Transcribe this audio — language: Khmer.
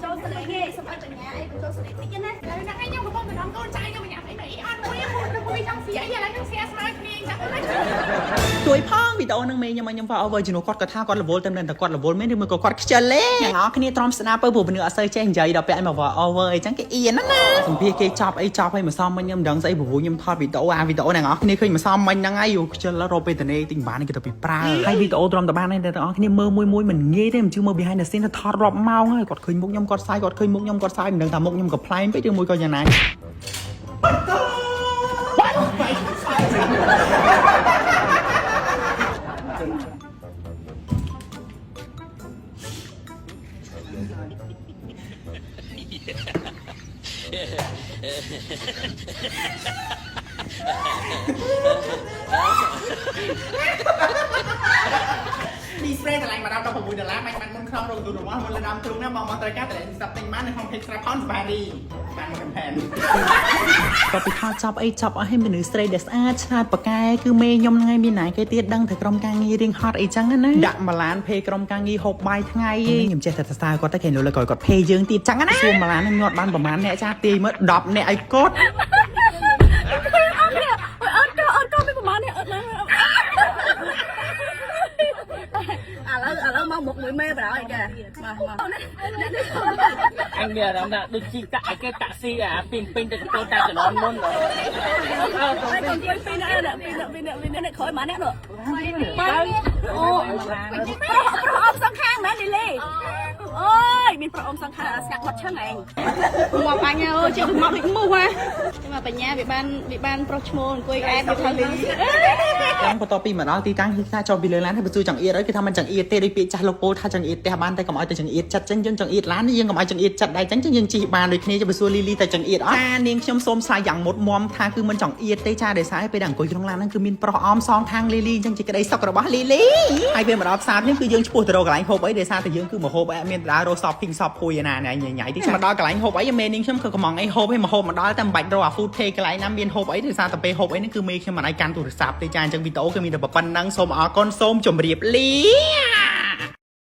ចូលសលេងទេសូមឲ្យបញ្ញាអីបញ្ចូលសលេងតិចណា ឥឡូវហ្នឹងឯងខ្ញុំកំពុងតែនាំកូនចៅខ្ញុំមកញ៉ាំអីអីអត់មួយមួយទៅមួយចង់ស្អីឥឡូវខ្ញុំស្អស្មើគ្នាអញ្ចឹងណា ជួយផងវីដេអូហ្នឹងមេខ្ញុំឲ្យខ្ញុំ follow over ជំនួសគាត់គាត់ថាគាត់រវល់តែមិនដឹងថាគាត់រវល់មែនឬមួយក៏គាត់ខ្ជិលទេអ្នកនរគ្នាទ្រាំស្ដាប់ទៅព្រោះមនុស្សអត់សូវចេះនិយាយដល់ពេលឲ្យមក follow over អីចឹងគេអៀនណាណាសម្ភារគេចប់អីចប់ហើយមកសំមិញខ្ញុំមិនដឹងស្អីព្រោះខ្ញុំថតវីដេអូអាវីដេអូអ្នកនរគ្នាឃើញមកសំមិញហ្នឹងហើយយូខ្ជិលរកពេលតនេទិញបានគេទៅពីប្រើហើយវីដេអូទ្រាំតបានហ្នឹងតែទាំងអស់គ្នាមើលមួយមួយមិនងាយទេមិនជឿមើល behind the scene ទៅថតរាប់ម៉ោងហើយគាត់ឃើញមុខខ្ញុំគាត់សាយគាត់ឃើញមុខខ្ញុំគាត់សាយមិនដឹងថាមុខខ្ញុំក៏ប្លែងពេកឬមួយក៏យ៉ាងណា ឌីស្ប្រេតម្លៃ116ដុល្លារមិនបានមុនក្នុងរោគទូរបស់មុនលដំទ្រូងណាមកមកត្រូវការតម្លៃស្រាប់ទិញបាននៅក្នុង page ស្រាប់ផនសបារីបានមកកំផែនគាត់ពីថតចប់អីចប់អស់ឲ្យមនុស្សស្រីដែលស្អាតឆ្លាតប៉កែគឺមេខ្ញុំហ្នឹងឯងមានណាគេទៀតដឹងតែក្រុមការងាររៀងហត់អីចឹងណាដាក់ម៉ាឡានភេក្រុមការងារហូបបាយថ្ងៃខ្ញុំចេះតែសរសើរគាត់តែគេលុយគាត់ភេយើងទៀតចឹងណាសួរម៉ាឡានហ្នឹងញាត់បានប្រហែលអ្នកចាទាយមើល10អ្នកឲ្យគាត់ អត់នេះអត់ក៏អត់ក៏មានប្រហែលនេះអត់ឡើងឥឡូវមកមុខមួយមេបណ្ដោយចាមកមកនេះនេះ អញមានអារម្មណ៍ថាដូចជិះតាក់ឲ្យគេតាក់ស៊ីអាពីពេញទៅកំពតតែជំនាន់មុនអើ ហើយកូនជួយពីរនាក់ពីរនាក់ពីរនាក់ពីរនាក់ក្រោយម៉ានាក់នោះបីអូប្រុសប្រុសអមសងខាងមែនលីលីអូយមានប្រុសអមសងខាងស្ងាត់គាត់ឈឹងឯងមកអញអើយជិះមកដូចមូសហ่ะចាំមកបញ្ញាវាបានវាបានប្រុសឈ្មោះអង្គុយអែបវាថាលី ឡើងបន្ទាប់ពីមកដល់ទីតាំងគឺថាចុះពីលើឡានហើយបញ្ជូចង្អៀតហើយគឺថាមិនចង្អៀតទេដូចពាក្យចាស់លោកពោលថាចង្អៀតផ្ទះបានតែកុំឲ្យតែចង្អៀតចិត្តចឹងយើងចង្អៀតឡាននេះយើងកុំឲ្យចង្អៀតចិត្តដែរចឹងចឹងយើងជិះបានដូចគ្នាจะไปសួរលីលីតែចង្អៀតអត់ចានាងខ្ញុំសូមស្រាយយ៉ាងមុតមមថាគឺមិនចង្អៀតទេចាដោយសារពេលដែលអង្គុយក្នុងឡានហ្នឹងគឺមានប្រុសអមសងខាងលីលីចឹងជាក្តីសុខរបស់លីលីហើយពេលមកដល់ផ្សារនេះគឺយើងឆ្ពោះទៅរកកន្លែងហូបអីដោយសារតែយើងគឺមកហូបអីអត់មានដើររក shopping shop ភួយណាញ៉ៃញ៉ៃទីមកដល់កន្លែងហូបអីមេនាងខ្ញុំគឺកំងអីហូបឲ្យមកហូបមកដល់តែមិនបាច់រកអា food take កន្លែងណាមានហូបអីដោយសារតែពេលហូបអីហ្នឹងគឺមេខ្ញុំមិនឲ្យកាន់ទូរស័ព្ទទេចាអញ្ចឹងវីដេអូគឺមានតែប៉ុណ្្នឹងសូមអរគុណសូមជម្រាបលា។